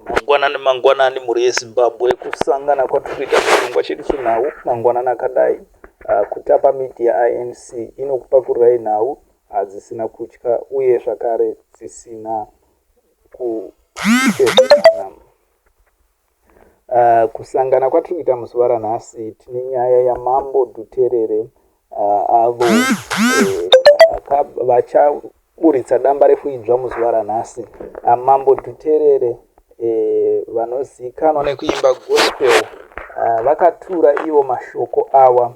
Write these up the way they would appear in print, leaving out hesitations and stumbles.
Mangwanani mangwanani mhuri yeZimbabwe kusangana kwatiri kuita muchirongwa chedu chenhau mangwanani akadai kutapa media inc inokupakurirai nhau dzisina kutya uye zvakare dzisina kupesana. Kusangana kwatiri kuita muzuva ranhasi tine nyaya yaMambo Dhuterere avo vachaburitsa dambarefu idzva muzuva ranhasi. Mambo Dhuterere vanozikanwa nekuimba gospel vakatura ivo mashoko awa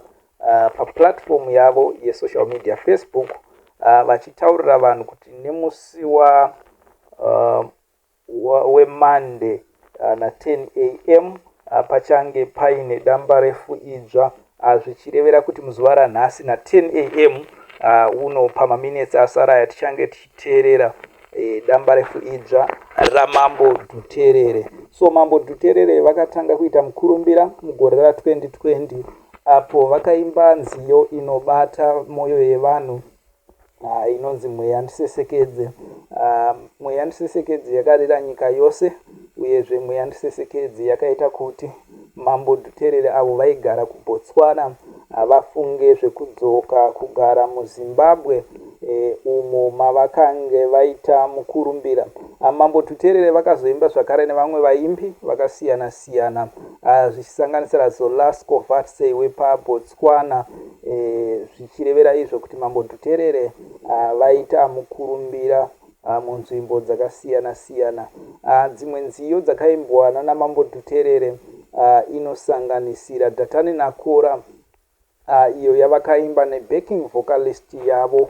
paplatform yavo yesocial media Facebook vachitaurira vanhu kuti nemusi wa weMonday na 10 am pachange paine dambarefu idzva zvichirevera kuti muzuva ranhasi na 10 am uno pamaminetsi asara aya tichange tichiteerera dambarefu idzva raMambo Dhuterere. So Mambo Dhuterere vakatanga kuita mukurumbira mugore ra 2020 apo vakaimba nziyo inobata mwoyo yevanhu inonzi Mweya Ndisesekedze. Mweya Ndisesekedze yakarira nyika yose uyezve Mweya Ndisesekedze yakaita kuti Mambo Dhuterere avo vaigara kuBotswana vafunge zvekudzoka kugara muZimbabwe umo mavakange vaita mukurumbira. Mambo Dhuterere vakazoimba zvakare nevamwe vaimbi vakasiyana siyana zvichisanganisira Zolasco Vatsey wepaBotswana zvichirevera izvo kuti Mambo Dhuterere vaita mukurumbira munzvimbo dzakasiyana siyana. Dzimwe nziyo dzakaimbwa nana Mambo Dhuterere inosanganisira Dhatani naKora iyo yavakaimba nebacking vocalist yavo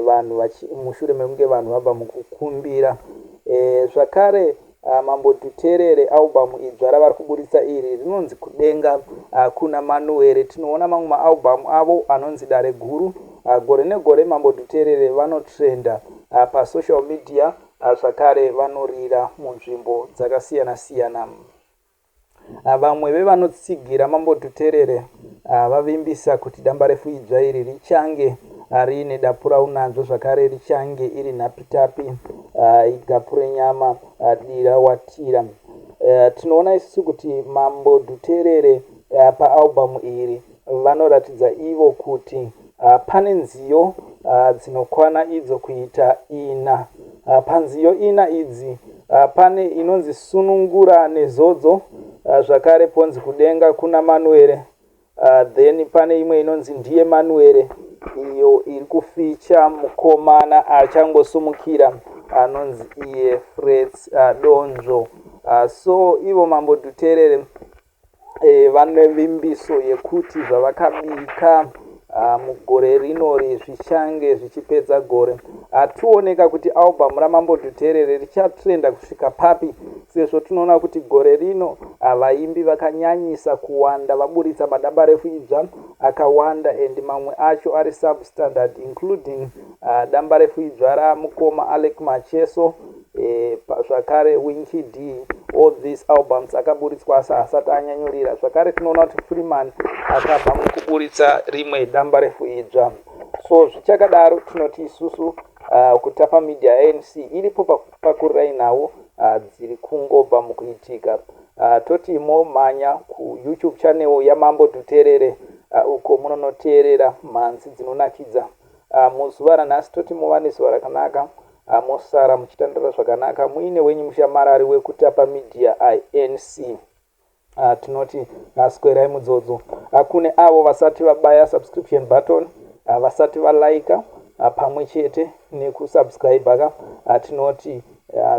vanhu mushure mekunge vanhu vabva mukukumbira. Zvakare Mambo Dhuterere album idzva ravari kuburitsa iri rinonzi Kudenga Kuna Manuwere. Tinoona mamwe maalbum avo anonzi Dare Guru. Gore negore Mambo Dhuterere vanotrenda pasocial media zvakare vanorira munzvimbo dzakasiyana siyana. Vamwe vevanotsigira Mambo Dhuterere vavimbisa kuti dambarefu idzva iri richange riine dapuraunanzvo zvakare richange iri nhapitapi igapure nyama dira watira. Tinoona isusu kuti Mambo Dhuterere paalbum iri vanoratidza ivo kuti pane nziyo dzinokwana idzo kuita ina. Panziyo ina idzi pane inonzi Sunungura neZodzo, zvakare ponzi Kudenga kuna Manuere, then pane imwe inonzi Ndiye Manuere iyo iri kuficha mukomana achangosumukira anonzi iye Frets Donzvo. So ivo Mambo Dhuterere vane vimbiso yekuti zvavakabika mugore rinori zvichange zvichipedza gore. Tioneka kuti album raMambo Dhuterere richatrenda kusvika papi sezvo tinoona kuti gore rino vaimbi vakanyanyisa kuwanda vaburitsa madambarefu idzva akawanda and mamwe acho ari substandard including dambarefu idzva ramukoma Alec Macheso zvakare Winky D. All these albums akaburitswa asi haasati anyanyorira. Zvakare tinoona kuti Freeman akabva mukuburitsa rimwe dambarefu idzva. So zvichakadaro tinoti isusu Kutapa Media ANC iripo pakupakurirai nhau dziri kungobva mukuitika. Toti momhanya kuYouTube channel yaMambo Dhuterere uko munonoteerera mhanzi dzinonakidza. Muzuva ranhasi toti muva nezuva rakanaka mosara muchitandara zvakanaka muine wenyu mushamarari wekutapa media inc. Tinoti swerai mudzodzo. Kune avo vasati vabaya subscription button, vasati valaika pamwe chete nekusubscribe ka, tinoti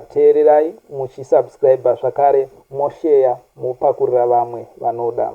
teererai muchisubscribe zvakare mosheya mopakurira vamwe vanoda.